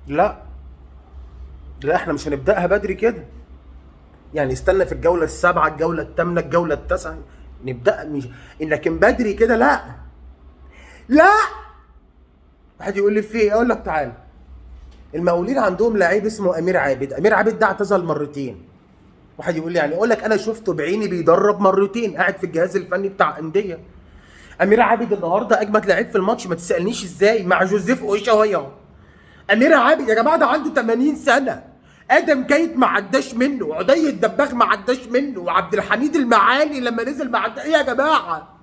لا لا، احنا مش هنبداها بدري كده، يعني استنى في الجولة السابعة، الجولة الثامنة، الجولة التاسعة نبدا، مش لكن بدري كده. لا لا، واحد يقول لي في ايه؟ اقول لك تعالى، المقاولين عندهم لعيب اسمه امير عابد. امير عابد ده اعتزل مرتين. واحد يقول لي يعني، اقول لك انا شفته بعيني بيدرب مرتين، قاعد في الجهاز الفني بتاع اندية. امير عابد النهارده اجمد لعيب في الماتش، ما تسالنيش ازاي، مع جوزيف اوشاويا. امير عابد يا جماعة ده عنده 80 سنة، ادم كايت ما عداش منه، عدي الدباغ ما عداش منه، وعبد الحميد المعالي لما نزل ما عداش. ايه يا جماعة؟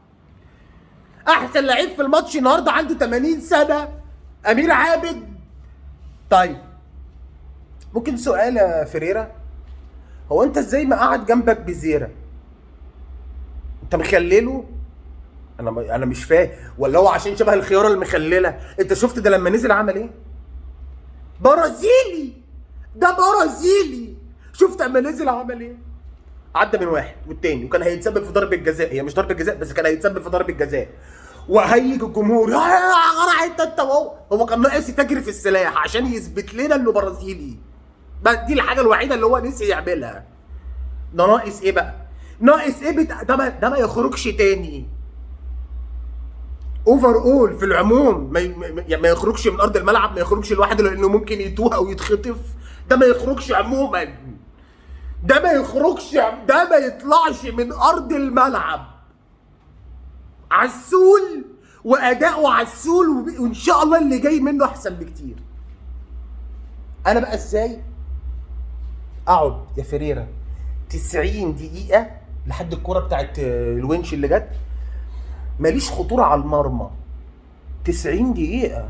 احسن لعيب في الماتش النهارده عنده 80 سنة، امير عابد. طيب ممكن سؤال يا فريرة؟ هو انت ازاي ما قعد جنبك بزيرة؟ انت مخلله؟ انا مش فاهم، ولا هو عشان شبه الخيارة المخلله؟ انت شفت ده لما نزل عمل ايه؟ برازيلي، ده برازيلي. شفت اما نزل عمل ايه؟ عدى من واحد والتاني، وكان هيتسبب في ضربه جزاء، هي مش ضربه جزاء بس كان هيتسبب في ضربه جزاء، وهيج الجمهور يا غرع انت وهو. هو كان ناقص يتاجر في السلاح عشان يثبت لنا انه برازيلي، بس دي الحاجة الوحيدة اللي هو نسي يعملها. ده ناقص ايه بقى؟ ناقص ايه ده ما يخرجش تاني. overall في العموم ما يخرجش من ارض الملعب، ما يخرجش لوحده لانه ممكن يتوه او يتخطف. ده ما يخرجش عموما، ده ما يخرجش، ده ما يطلعش من ارض الملعب. عسول، واداؤه عسول، وان شاء الله اللي جاي منه احسن بكتير. انا بقى ازاي اقعد يا فريرة 90 دقيقة لحد الكرة بتاعت الونش اللي جت، ماليش خطورة على المرمى 90 دقيقة؟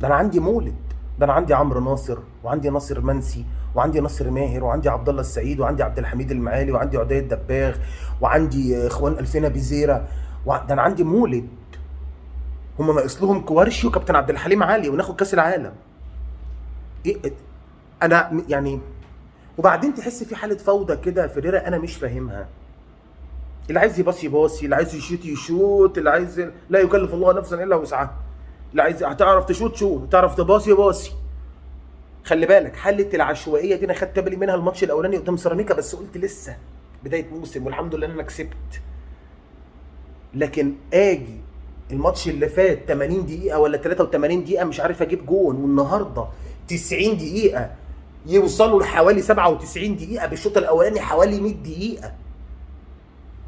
ده انا عندي مولد، ده انا عندي عمرو ناصر، وعندي ناصر منسي، وعندي ناصر ماهر، وعندي عبد الله السعيد، وعندي عبد الحميد المعالي، وعندي عدي الدباغ، وعندي اخوان الفينا بيزيرا، ده انا عندي مولد. هم ناقص لهم كوارشي وكابتن عبد الحليم علي وناخد كاس العالم. إيه انا يعني؟ وبعدين تحس في حاله فوضى كده يا فريرة انا مش فاهمها. اللي عايز يباصي يباصي، اللي عايز يشوت يشوت، اللي عايز، لا يكلف الله نفسا الا وسعها. اللي عايز هتعرف تشوت شوت، تعرف تباصي باصي. خلي بالك حاله العشوائية دي انا خدت بالي منها الماتش الاولاني قدام سيراميكا، بس قلت لسه بداية موسم والحمد لله ان انا كسبت. لكن اجي الماتش اللي فات 80 دقيقة ولا 83 دقيقة مش عارف اجيب جون، والنهارده 90 دقيقة يوصلوا لحوالي 97 دقيقة بالشوط الاولاني حوالي 100 دقيقة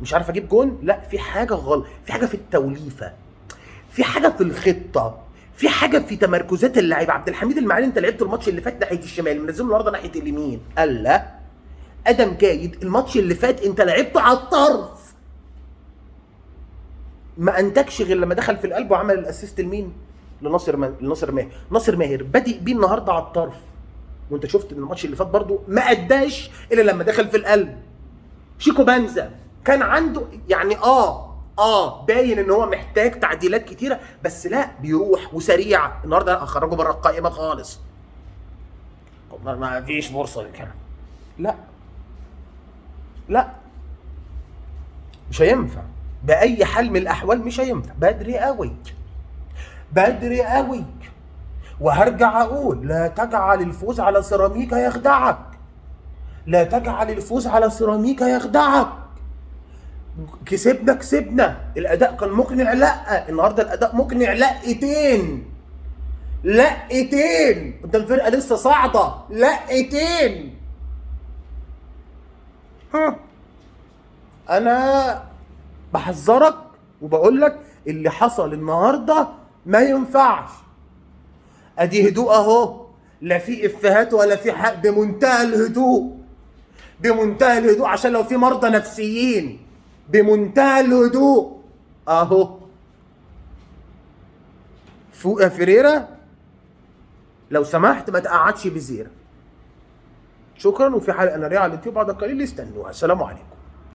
مش عارف اجيب جون. لا، في حاجة غلط، في حاجة في التوليفه، في حاجة في الخطة، في حاجة في تمركزات اللعيبة. عبد الحميد المعالي انت لعبته الماتش اللي فات ناحية الشمال، منزله النهارده ناحية اليمين. قال لا، ادم كايد الماتش اللي فات انت لعبته على الطرف، ما انتجش غير لما دخل في القلب وعمل ال assist لمين؟ لناصر ماهر. ناصر ماهر بادئ بيه النهارده على الطرف، وانت شفت ان الماتش اللي فات برضه ما اداش الا لما دخل في القلب. شيكو بانزا كان عنده يعني باين ان هو محتاج تعديلات كتيرة، بس لا بيروح وسريع. النهارده اخرجه بره القائمة خالص، ما فيش فرصة لكده. لا لا، مش هينفع باي حال من الاحوال، مش هينفع. بدري قوي، بدري قوي. وهرجع اقول لا تجعل الفوز على سيراميكا يخدعك، لا تجعل الفوز على سيراميكا يخدعك. كسبنا كسبنا، الاداء كان مقنع؟ لا، النهارده الاداء مقنع لقتين، لقتين قدام فرقه لسه صاعده، لقتين. ها، انا بحذرك وبقول لك اللي حصل النهارده ما ينفعش. ادي هدوء اهو، لا في افيهات ولا في حق، بمنتهى الهدوء، بمنتهى الهدوء، عشان لو في مرضى نفسيين بمنتهى الهدوء اهو. فوق يا فريرة لو سمحت، ما تقعدش بزيرة. شكرا. وفي حلقة نارية على اليوتيوب بعد قليل، استنوها. السلام عليكم.